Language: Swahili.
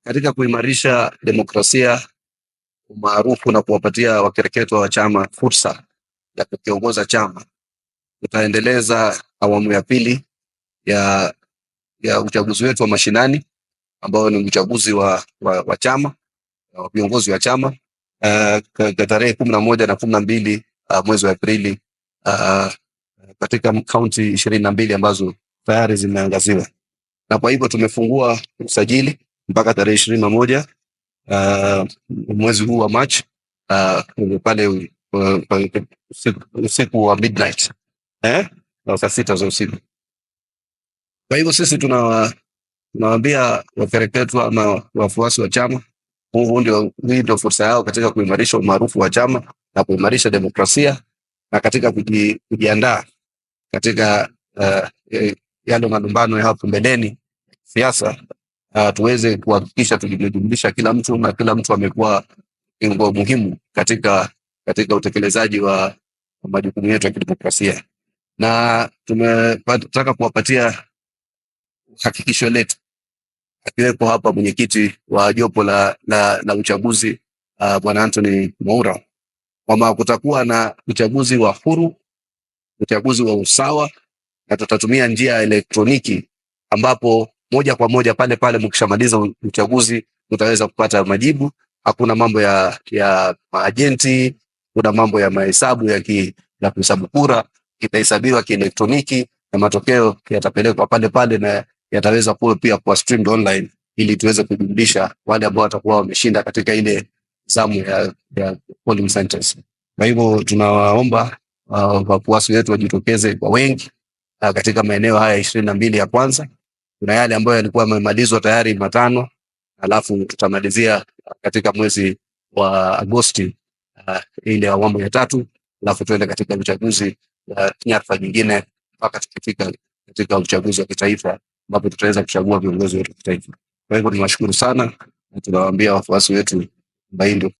Katika kuimarisha demokrasia, umaarufu na kuwapatia wakereketwa wa chama fursa ya kukiongoza chama, tutaendeleza awamu ya pili ya uchaguzi wetu wa mashinani ambao ni uchaguzi wa chama, wa viongozi wa chama tarehe 11 na 12 mwezi wa Aprili katika kaunti 22 ambazo tayari zimeangaziwa, na kwa hivyo tumefungua usajili mpaka tarehe 21 mwezi huu wa Machi pale usiku wa midnight, saa 6 za usiku. Kwa hivyo sisi tunawaambia wakereketwa ama wafuasi wa chama, hii ndio fursa yao katika kuimarisha umaarufu wa chama na kuimarisha demokrasia na katika kujiandaa katika yale malumbano ya hapo mbeleni siasa, tuweze kuhakikisha tumejumlisha kila mtu na kila mtu amekuwa kiungo muhimu katika utekelezaji wa majukumu yetu ya kidemokrasia, na tumetaka kuwapatia hakikisho letu, akiwepo hapa mwenyekiti wa jopo la uchaguzi Bwana Anthony Mwaura, kwamba kutakuwa na uchaguzi wa huru, uchaguzi wa usawa, na tutatumia njia ya elektroniki ambapo moja kwa moja pale pale mkishamaliza uchaguzi mtaweza kupata majibu. Hakuna mambo ya maajenti, kuna mambo ya mahesabu ya kuhesabu kura, itahesabiwa kielektroniki na matokeo yatapelekwa pale pale na yataweza kuwa pia kuwa streamed online ili tuweze kujumlisha wale ambao watakuwa wameshinda katika ile zamu ya polling centers. Kwa hivyo tunawaomba wafuasi wetu wajitokeze kwa wengi katika maeneo haya 22 ya kwanza. Kuna yale ambayo yalikuwa yamemalizwa tayari matano, alafu tutamalizia katika mwezi wa Agosti ile awamu ya tatu, alafu tuende katika uchaguzi wa nyadhifa nyingine mpaka tukifika katika uchaguzi wa kitaifa ambapo tutaweza kuchagua viongozi wetu wa kitaifa. Kwa hivyo tunawashukuru sana na tunawaambia wafuasi wetu kwamba hii ndio